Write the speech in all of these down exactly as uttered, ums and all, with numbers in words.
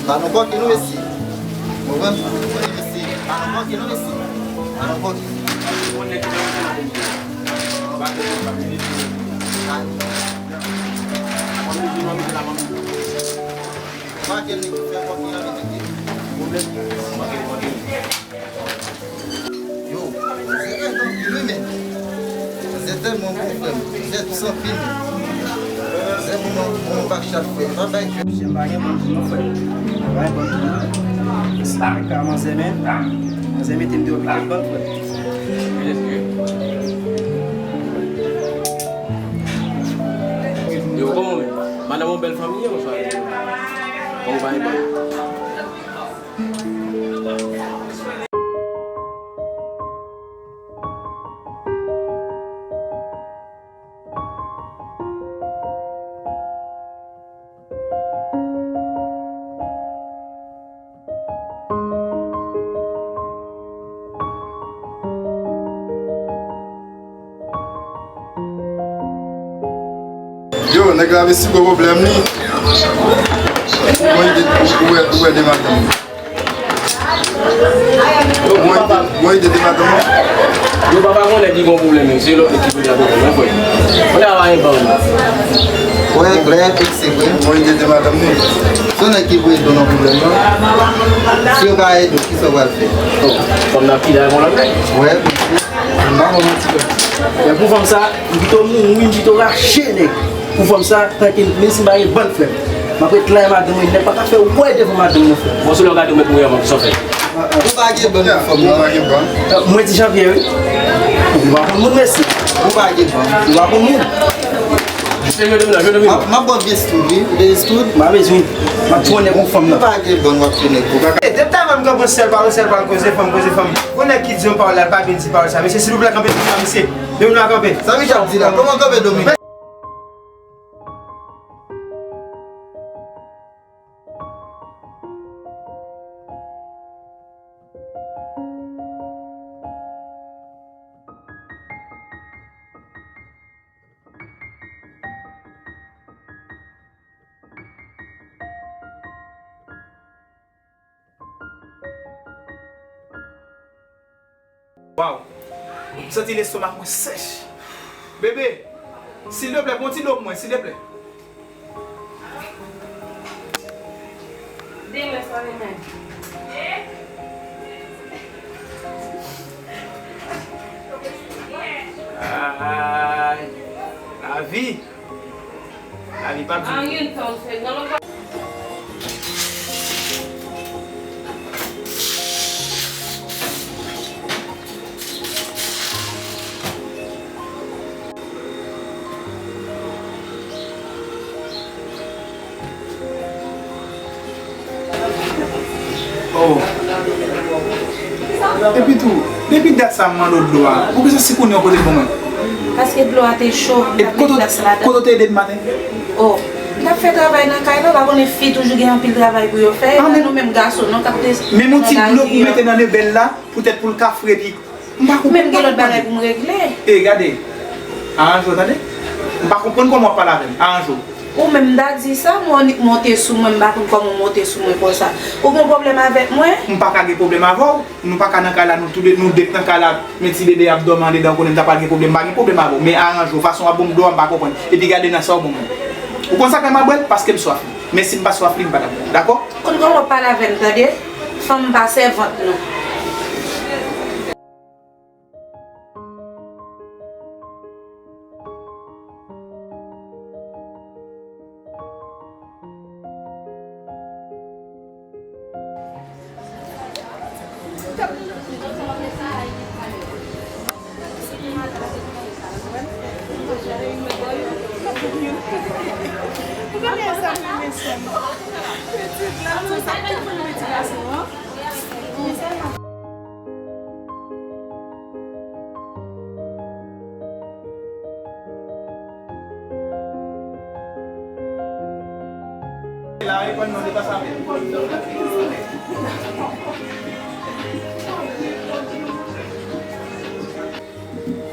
Pa nou kòki nou, mesye. Ou konprann? Mesye, pa nou kòki nou, mesye. Pa nou kòki. Yo, se rèv anpil wi, men. Se tèlman bon, frè m. Se tou san fini. Se pou mwen, pou mwen pa chak frè. Pa bay kè. Jen pa gen bann pou mwen, frè. Pa bay bann pou mwen. Se pa ka manzè, men. Manzè mete m deyò pitit bann, frè. Yo, kòman w ye? Madanm ou bèl fanmi, yon sa. Kòman w pa gen bann? Yo, nèg la vin si gwo pwoblèm li. Mwen ide, ou wè, ou wè de madanm. Mwen ide, mwen ide de madanm. Yo, papa, konnen ki gon pwoblèm, se lòt nèg ki pou la pwoblèm, wi, frè. Konnen a pa gen bann. Wè, klè, se vre. Mwen ide de madanm li. Se nèg ki pou ede w nan pwoblèm nan. Si yo pa ede w, kisa w pral fè? Oh, fanm nan pi la, yon lòt nèg. Wè, m pa konn yon ti pè. Men pou fanm sa, m pito mouri, m pito rache nèg. Pou fanm sa, tanke menm si m pa gen bann, frè m, m ap ret la e madanm mwen, nèg pa ka fè wè devan madanm mwen, frè m. Bon, se lè w gade w mèt mouri anvan, sa w fè? Ou pa gen bann pou fanm nan. Ou pa gen bann. Mwen di Janvye, wi. Ou pa konn moun, mesye. Ou pa gen bann. Ou pa konn moun. Jwenn domina, jwenn domina. M ap, m ap bò vye stud, wi. Vye stud. M pa bezwen. M ap tounen pou fanm nan. Ou pa gen bann, w ap tounen pou. E, depi talè m konprann sèl pawòl, sèl pawòl koze fanm, koze fanm. Gon nèg ki di yon pawòl la, l pa byen di pawòl sa. Mesye, silvouplè, kanpe domina, mesye. Domina, kanpe. Sa Richard di la, kòman kanpe domina? Waw. M santi lestomak mwen sèch. Bebe, silteplè, pran ti dlo pou mwen, silteplè. Demen sa demen. Ay, lavi. Lavi pa di. Anyen tan se nan lòt. Oh. Epi tou, depi dat sa m mande w dlo a, poukisa si kounye a w pote l ban mwen? Paske dlo a te cho, m t ap met glas ladan. Kote w te ede m maten? Oh, m t ap fè travay nan kay la, w pa konnen fi toujou gen anpil travay pou yo fè, e pa nou menm gason non k ap te. Menm yon ti dlo pou mete nan lebèl la, poutèt pou l ka fre, epi M pa konprann. Men m gen lòt bagay pou m regle. E gade, aranje w tande. M pa konprann kòman w ap pale avè m. Aranje w. Ou menm m ta di sa, mwen w nik monte sou mwen, m pa konn kòman w monte sou mwen konsa. Ou gen pwoblèm avèk mwen? M pa ka gen pwoblèm avè w. Nou pa ka nan kay la, nou toude, nou de k nan kay la, men ti bebe ap dòmi andedan, w konnen m ta pral gen pwoblèm, m pa gen pwoblèm avè w. Men aranje w, fason w ap ban m dlo a, m pa konprann. Epi gade nan sa w ban mwen. Ou konn sa k fè m ap bwè l? Paske m swaf li. Men si m pa swaf li, m pa t ap bwè l. Dakò? Konn kòman w ap pale avè m, tande? Fanm pa sèvant non.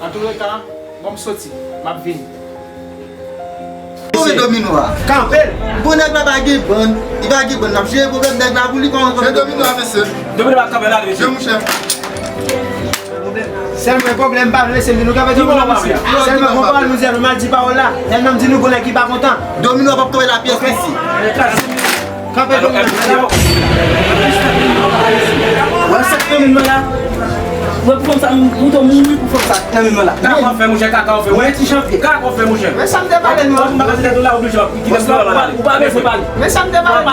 Antouleka, bon, m soti, m ap vini. Domino a. Kanpe l. Bon, nèg la pa gen bann. Li pa gen bann. N ap jere pwoblèm nèg la pou li kòman. Domino a, mesye. Domino pa kanpe la, mesye. Wi, monchè. Sèlman pwoblèm pa vle se nou kanpe domino, mesye. Sèlman bon pawòl nou di, nou mal di pawòl la. Tèlman m di nou bon nèg ki pa kontan. Domino p ap kanpe la pyès isi. Kanpe domino. Wè sa k nan men mwen la. Wè pou fanm sa, m mouton mouri pou fanm sa k nan men mwen la. Kaka w fè, monchè, kaka w fè. Wè ti janvye. Kaka w fè, monchè. Men sa m te pale nou. Ou pa bezwen pale. Men sa m te pale nou.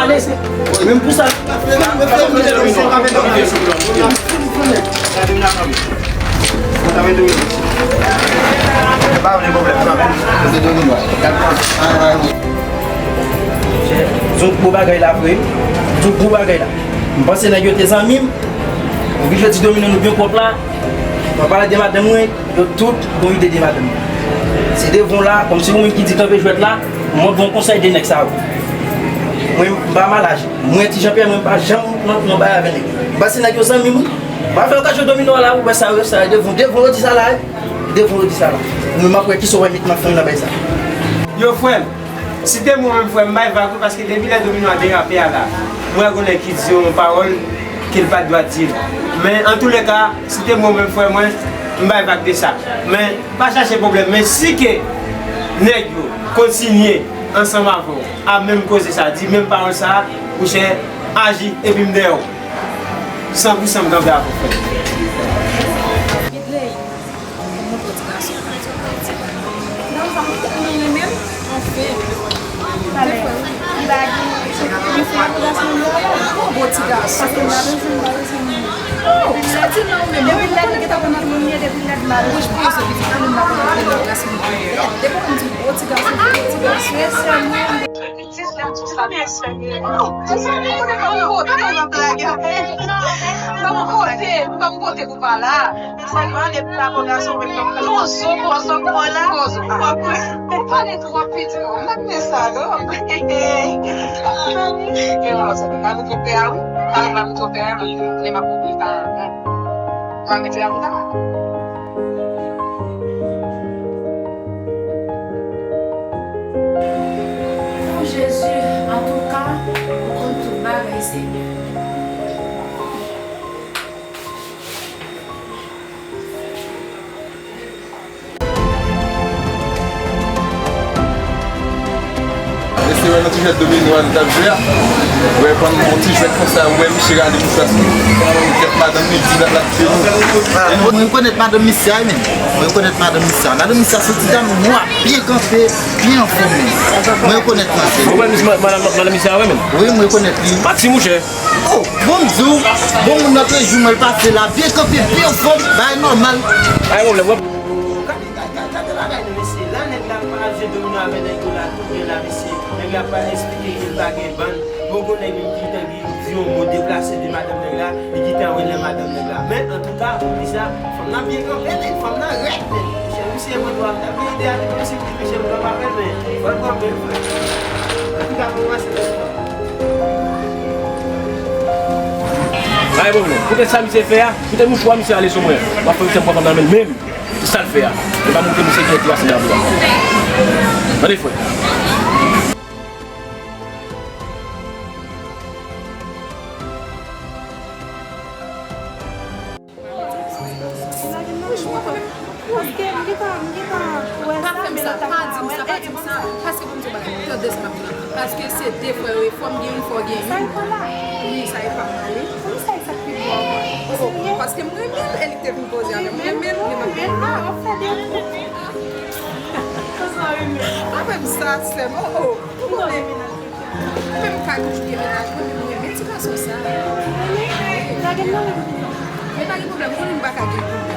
Menm pou sa. Zon gwo bagay la vre. Zon gwo bagay la. M panse nèg yo te zanmi m. Epi jodi domino nou byen pwòp la. Mwen pale de madanm mwen, yo tout gon ide de madanm mwen. Se devan w la, kòmsi ou menm ki di kanpe jwèt la, mwen ban w konsèy de nèg sa yo. Mwen, m pa mal aji. Mwen, Ti Jan Pyè, mwen pa janm nan, nan bay avè nèg. M panse nèg yo zanmi m, wi. M pa fè okazyon domino a la, ou wè sa yo, sa yo devan, devan yo di sa la, wi. Devan yo di sa la. Mwen, m ap wè kisa w wè met nan fanm nan bay sa. Yo, frè m, si te mwen menm, frè m, m bay vag, wi, paske depi lè domino a derape a la, m wè gon nèg ki di yon pawòl ke l pa t dwa di l. Men, antouleka, si te mwen menm, frè mwen, m bay vag de sa. Men, pa chache pwoblèm. Men, si ke nèg yo kontinye ansanm avè w, ap menm koze sa, di menm pawòl sa, mouchè, aji, epi m dèyè w. San pou san m kanpe avè w, frè m. Kòman pou ti gason ka di w pa ti gason? Non, sa mwen te konn renmen l, anfen. Talè, li pa gen, li fè yon gason lò la. Yon bon ti gason. Paske m pa bezwen, m pa bezwen moun. Oh, sa di non, men depi lè li ta konn ap mouye, depi lè m pa bouch pou se pitit pou m pa konn ap mouye gason. Depi m di bon ti gason, bon ti gason. Ti sè m, ti sè m, ti sè m. Ban m kote, ban m kote, ban m kote pou pa la. Sa k mande pou la pou gason mwen nan kay. Yon zo pou zo pou la. Pou zo pou la. Ou pale twòp piti non. M pa konn sa non. E non, sa pa nou twòp pè a wi. Pa nou twòp pè a non. Lè m ap oubli pa. M pa mete la pou ta. O Jezi, antouka, ou konn tout bagay, Senyè. Mesye, wè nan ti jwèt domino a nou t ap jwe a. Wè, pandan yon ti jwèt konsa, wè, misye rale mouchwa sou li. Kèt madanm li di l ap kite nou. Mwen rekonèt madanm misye a, wi, menm. Mwen rekonèt madanm misye a. Madanm misye a se ti dam nwa, byen kanpe, byen anfòm, menm. Mwen rekonèt madanm misye a, wi, menm. Wi, mwen rekonèt li. Pati, mouchè. Oh, bon m di w, bon moun nan trè jou mwen pase la, byen kanpe, byen anfòm, bagay nòmal. Bagay pwoblèm, wè. Gade, gade, gade, gade bagay nan mesye. La, nèg la pa ap jwe domino avè nèg yo la, tou byen la, mesye. Nèg la pa eksplike ke l pa gen bann. Bon, gon nèg menm ki gentan di yon mo deplase de madanm nèg la, li gentan anwele madanm nèg la. Men, antouka, pou di sa, fanm nan byen kanpe, men fanm nan rèd, men. Mesye, misye, mwen, dwa m ta vin ede a, li, mesye, misye, m kanpe avè l, men fò l kanpe, frè. Antouka, mwen, mwen, se mesye. Ay, bon, men, koute sa misye fè a, koute mouchwa misye ale sou mwen. M ap fè misye pran fanm nan men l menm. Se sa l fè a. E pa montre misye ki enterese nan la. Tande, frè. Paske m gentan, m gentan wè sa, men lòt la pa wè l. Pa fè m sa, pa di m sa, pa di m sa. Paske pou m di w bagay, tande sa m ap di w la. Paske se de frè yo ye, fò m gen youn, fò w gen youn. Sa e pa mal, wi. Wi, sa e pa mal, wi. Pou m sa e sa k pi bon ankò. Oh, paske m renmen l, e li te vin koze avè m. M renmen l, men m ap renmen l. Ah, w ap fè de kou. Konsa w renmen. Pa fè m sa, sè m. Oh, oh. Ou konnen. Mwen menm m ka toujou gen mennaj mwen, men mwen renmen ti gason sa. Ou renmen? Lage m nan men m. Men pa gen pwoblèm, ou konnen m pa ka gen pwoblèm.